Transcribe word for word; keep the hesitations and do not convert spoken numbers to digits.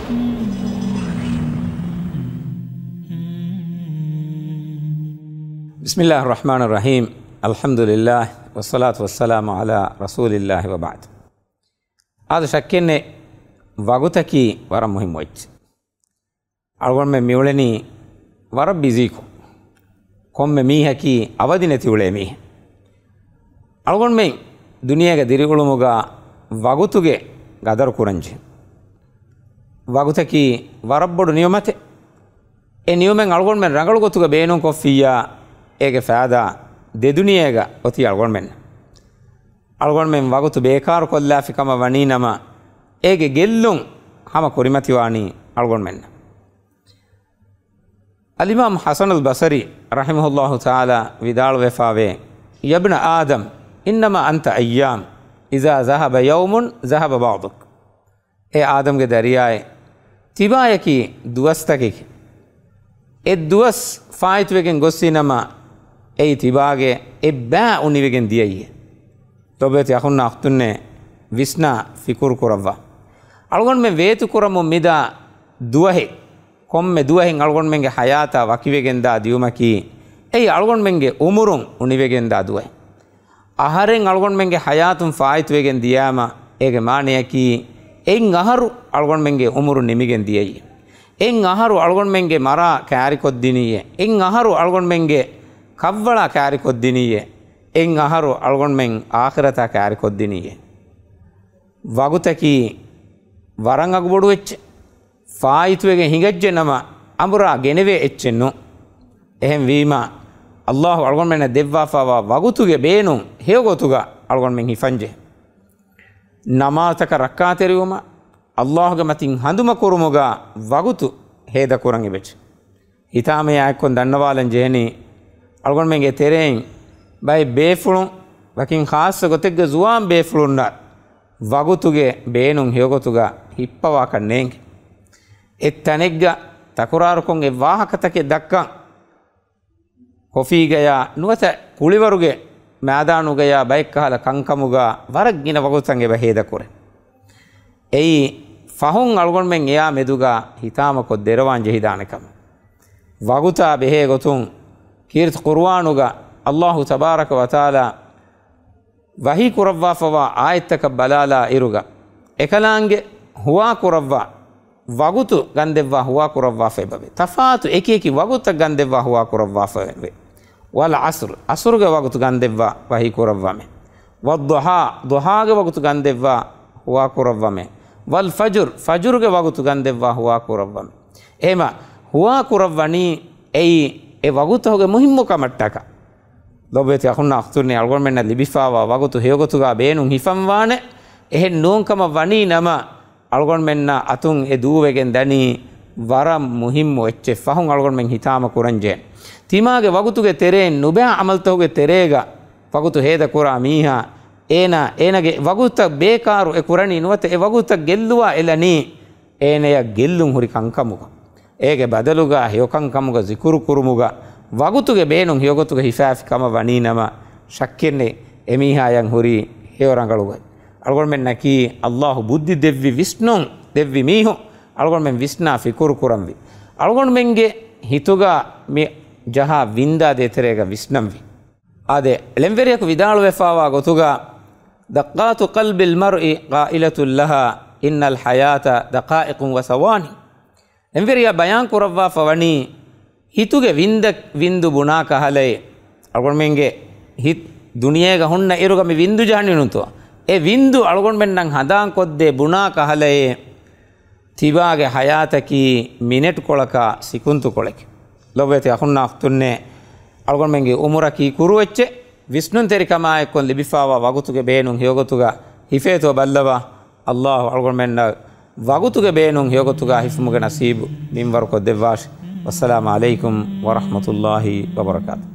بسم الله الرحمن الرحيم. الحمد لله والصلاة والسلام على رسول الله وبعد. އާދެ، ޝައްކެއްނެތް، ވަގުތަކީ ވަރަށް މުހިއްމު އެއްޗެއް. އަޅުގަނޑުމެން މިއުޅެނީ ވަރަށް ބިޒީކޮށް. ކޮންމެ މީހަކީ އަވަދި ނެތި އުޅޭ މީހެއް. އަޅުގަނޑުމެން ދުނިޔޭގަ ދިރިއުޅުމުގަ ވަގުތުގެ ގަދަރު ކުރަންޖެހޭ. ވަގުތަކީ ވަރަށް ބޮޑު ނިޢުމަތެއް. އެ ނިޢުމަތް އަޅުގަނޑުމެން ރަނގަޅު ގޮތުގަ ބޭނުންކޮށްފިއްޔާ، އޭގެ ފައިދާ ދެ ދުނިޔޭގަ އޮތީ އަޅުގަނޑުމެންނަށް. އަޅުގަނޑުމެން ވަގުތު ބޭކާރު ކޮށްލާފި ކަމަށް ވަނީ ނަމަ، އޭގެ ގެއްލުން ހަމަ ކުރިމަތިވާނީ އަޅުގަނޑުމެންނަށް. އަލްއިމާމް ޙަސަނުލް ބަޞަރީ ރަޙިމަހުﷲ ތަޢާލާ ވިދާޅުވެފަވޭ، يا ابن آدم إنما أنت أيام، إذا ذهب يوم ذهب بعضك. އޭ އާދަމްގެ ދަރިޔާއޭ، ތިބާޔަކީ ދުވަސްތަކެކޭ. އެއް ދުވަސް ފާއިތުވެގެން ގޮއްސި ނަމަ، އެއީ ތިބާގެ އެއްބައި އުނިވެގެން ދިޔައީ. ލޮބުވެތި އަޚުންނާ އުޚްތުންނޭ، ވިސްނާ ފިކުރު ކުރައްވާ. އަޅުގަނޑުމެން ވޭތު ކުރަމުން މިދާ ދުވަހެއް، ކޮންމެ ދުވަހެއް އަޅުގަނޑުމެންގެ ޙަޔާތާ ވަކިވެގެންދާ ދިޔުމަކީ، އެއީ އަޅުގަނޑުމެންގެ އުމުރުން އުނިވެގެންދާ ދުވަހެއް. އަހަރެން އަޅުގަނޑުމެންގެ ޙަޔާތުން ފާއިތުވެގެން ދިޔާމަ، އޭގެ މާނަޔަކީ، އެއް އަހަރު އަޅުގަނޑުމެންގެ އުމުރު ނިމިގެން ދިޔައީ. އެއް އަހަރު އަޅުގަނޑުމެންގެ މަރާ ކައިރިކޮށްދިނިއްޔޭ. އެއް އަހަރު އަޅުގަނޑުމެންގެ ކަށްވަޅާ ކައިރިކޮށްދިނިއްޔޭ. އެއް އަހަރު އަޅުގަނޑުމެން އާޚިރަތާ ކައިރިކޮށްދިނިއްޔޭ. ވަގުތަކީ ވަރަށް އަގުބޮޑު އެއްޗެއް. ފާއިތުވެގެން ހިނގައްޖެ ނަމަ، އަނބުރާ ގެނެވޭ އެއްޗެއް ނޫން. އެހެންވީމަ، ﷲ އަޅުގަނޑުމެންނަށް ދެއްވާފައިވާ ވަގުތުގެ ބޭނުން ހެޔޮގޮތުގަ އަޅުގަނޑުމެން ހިފަންޖެހޭ. ނަމާދުތަކަށް ރައްކާތެރިވުމަށް، ﷲގެ މަތިން ހަނދުމަކުރުމުގަ ވަގުތު ހޭދަކުރަން އެބަޖެހޭ. ހިތާމަޔާ އެއްކޮށް ދަންނަވާލަން ޖެހެނީ، އަޅުގަނޑުމެންގެ ތެރެއިން ބައެއް ބޭފުޅުން، ވަކިން ޚާއްޞަ ގޮތެއްގަ ޒުވާން ބޭފުޅުންނަށް ވަގުތުގެ ބޭނުން ހެޔޮގޮތުގަ ހިއްޕަވާކަށް ނޭނގެ. އެއް ތަނެއްގަ ތަކުރާރުކޮށް އެއް ވާހަކަތަކެއް ދައްކަން، ކޮފީގަޔާ ނުވަތަ ކުޅިވަރުގެ މައިދާނުގަޔާ ބައެއްކަހަލަ ކަންކަމުގަ ވަރަށް ގިނަ ވަގުތުތައް އެބަ ހޭދަކުރޭ. އެއީ ފަހުން އަޅުގަނޑުމެން އެއާ މެދުގަ ހިތާމަކޮށް ދެރަވާން ޖެހިދާނެ ކަމަށް. ވަގުތާ ބެހޭ ގޮތުން ކީރިތި ޤުރުއާނުގަ ﷲ ތަބާރަކަ ވަތަޢާލާ ވަޙީ ކުރައްވާފަވާ އާޔަތްތަކަށް ބަލާލާ އިރުގަ، އެކަލާނގެ ހުވާކުރައްވާ ވަގުތު ގަންދެއްވާ ހުވާކުރައްވާފަ އެބަވޭ. ތަފާތު އެކިއެކި ވަގުތަށް ގަންދެއްވާ ހުވާކުރައްވާފަ އެބަވޭ. ވަލްޢަޞްރި، ޢަޞްރުގެ ވަގުތު ގަންދެއްވާ ވަޙީ ކުރައްވަމޭ. ވައްޟުޙާ، ޟުޙާގެ ވަގުތު ގަންދެއްވާ ހުވާކުރައްވަމޭ. ވަލްފަޖްރި، ފަޖްރުގެ ވަގުތު ގަންދެއްވާ ހުވާކުރައްވަމޭ. އެހެމަ ހުވާކުރައްވަނީ އެއީ އެ ވަގުތުގެ މުހިއްމުކަމަށްޓަކާ. ލޮބުވެތި އަޚުންނާ އުޚްތުންނޭ، އަޅުގަނޑުމެންނަށް ލިބިފާވާ ވަގުތު ހެޔޮގޮތުގަ ބޭނުން ހިފަންވާނެ. އެހެން ނޫންކަމަށް ވަނީ ނަމަ، އަޅުގަނޑުމެންނަށް އަތުން އެ ދޫވެގެން ދަނީ ވަރަށް މުހިއްމު އެއްޗެއް. ފަހުން އަޅުގަނޑުމެން ހިތާމަ ކުރަންޖެހޭ. ތިމާގެ ވަގުތުގެ ތެރެއިން ނުބައި ޢަމަލުތަކުގެ ތެރޭގަ ވަގުތު ހޭދަކުރާ މީހާ، އޭނާ އޭނާގެ ވަގުތަށް ބޭކާރު އެ ކުރަނީ ނުވަތަ އެ ވަގުތަށް ގެއްލުވާ އެލަނީ، އޭނަޔަށް ގެއްލުން ހުރި ކަންކަމުގަ. އޭގެ ބަދަލުގަ ހެޔޮކަންކަމުގަ ޒިކުރު ކުރުމުގަ ވަގުތުގެ ބޭނުން ހެޔޮގޮތުގަ ހިފާފި ކަމަށް ވަނީ ނަމަ، ޝައްކެއްނެތް އެމީހާޔަށް ހުރީ ހެޔޮ ރަނގަޅު ގޮތް. އަޅުގަނޑުމެންނަކީ ﷲ ބުއްދި ދެއްވި ވިސްނުން ދެއްވި މީހުން. އަޅުގަނޑުމެން ވިސްނާ ފިކުރު ކުރަންވީ. އަޅުގަނޑުމެންގެ ހިތުގަ މި ޖަހާ ވިންދާ ދޭތެރޭގަ ވިސްނަންވީ. އާދެ، ޅެންވެރިޔަކު ވިދާޅުވެފާވާ ގޮތުގަ، دقات قلب المرء قائلة لها إن الحياة دقائق وثواني. ޅެންވެރިޔާ ބަޔާން ކުރައްވާފަ ވަނީ، ހިތުގެ ވިންދަ، ވިންދު ބުނާ ކަހަލައޭ. އަޅުގަނޑުމެންގެ ހިތް ދުނިޔޭގަ ހުންނަ އިރުގަ މި ވިންދު ޖަހަނީ ނުތޯ؟ އެ ވިންދު އަޅުގަނޑުމެންނަށް ހަނދާންކޮށްދޭ ބުނާ ކަހަލައޭ. ތިބާގެ ޙަޔާތަކީ މިނެޓްކޮޅަކާ ސިކުންތުކޮޅެކޭ. ލޮބުވެތި އަޚުންނާ އުޚްތުންނޭ، އަޅުގަނޑުމެންގެ އުމުރަކީ ކުރު އެއްޗެއް. ވިސްނުންތެރިކަމާއެއްކޮށް ލިބިފާވާ ވަގުތުގެ ބޭނުން ހެޔޮގޮތުގަ ހިފޭތޯ ބައްލަވާ. ﷲ އަޅުގަނޑުމެންނަށް ވަގުތުގެ ބޭނުން ހެޔޮގޮތުގަ ހިފުމުގެ ނަސީބު މިންވަރުކޮށްދެއްވާށި. ވައްސަލާމު ޢަލައިކުމް ވަރަޙްމަތުﷲި ވަބަރަކާތުހު.